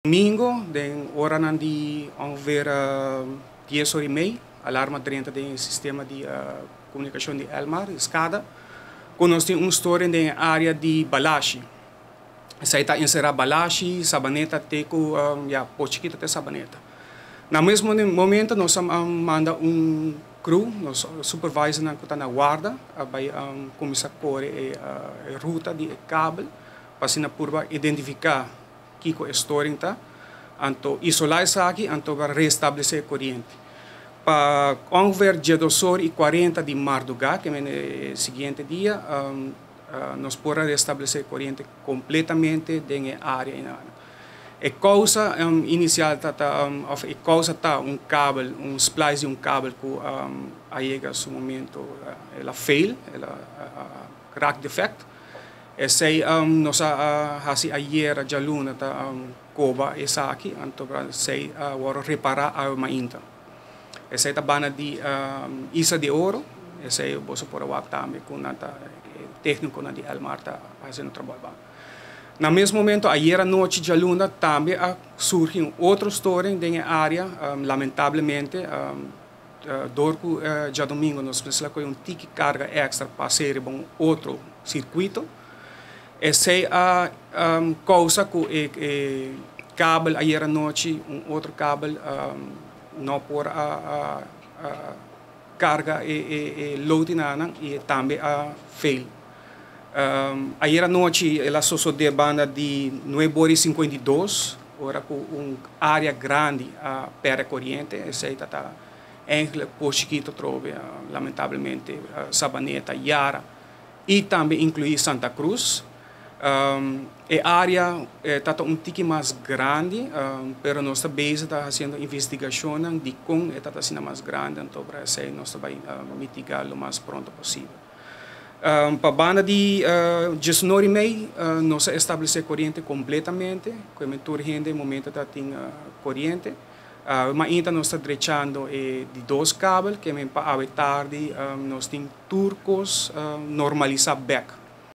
Domingo, den oranan di ongeveer 10:30, alarma drenta den sistema di comunicacion di Elmar, SCADA, cu nos tin un storing den area di Balashi. Esey ta encera Balashi, Sabaneta, te cu ya, Pos Chikito te Sabaneta. Na mes momento nos a manda un crew, nos supervisornan cu ta na warda, a bay cuminsa core e ruta di e kabel, pa asina purba identifica kico e storing ta, anto isola esaki, anto pa restablece e coriente. Pa ongeveer 12:40 di marduga, cu e siguiente dia, nos por a restablece e coriente completamente den e area ey. E causa inicial ta, of e causa ta un kabel, un splice di un kabel cu a yega su momento, el a fail, el a raak defect. Esey nos a hasi ayera dialuna ta coba esaki, anto esey a wordo repara awe mainta. Esey ta banda di Isla di Oro, esey boso por a wak tambe cu nan ta tecniconan di Elmar ta haciendo trabou ban. Na mes momento, ayera nochi dialuna tambe a surgi un otro storing den e area, lamentablemente, door cu diadomingo nos mester a coge un tiki carga extra pa hacer un otro circuito. Esey a causa cu e kabel ayera nochi, un otro kabel, no por a carga e load nan y tambe a fail. Ayera nochi el a sucede banda di 9:52, ora cu un area grandi a perde coriente. Esey ta eigenlijk Pos Chikito trobe, lamentablemente, Sabaneta, Yara y tambe inclui Santa Cruz. E area ta un tiki mas grandi, pero nos ta bezig ta haciendo investigacion di con e ta asina mas grandi, anto pa esey nos ta bay mitiga lo mas pronto posibel. Pa banda di 19:30, nos a establece coriente completamente, cu tur hende momento ta tin coriente. Ma ainda nos ta drechando di dos kabel, cu pa awe tardi nos tin tur cos normalisa back.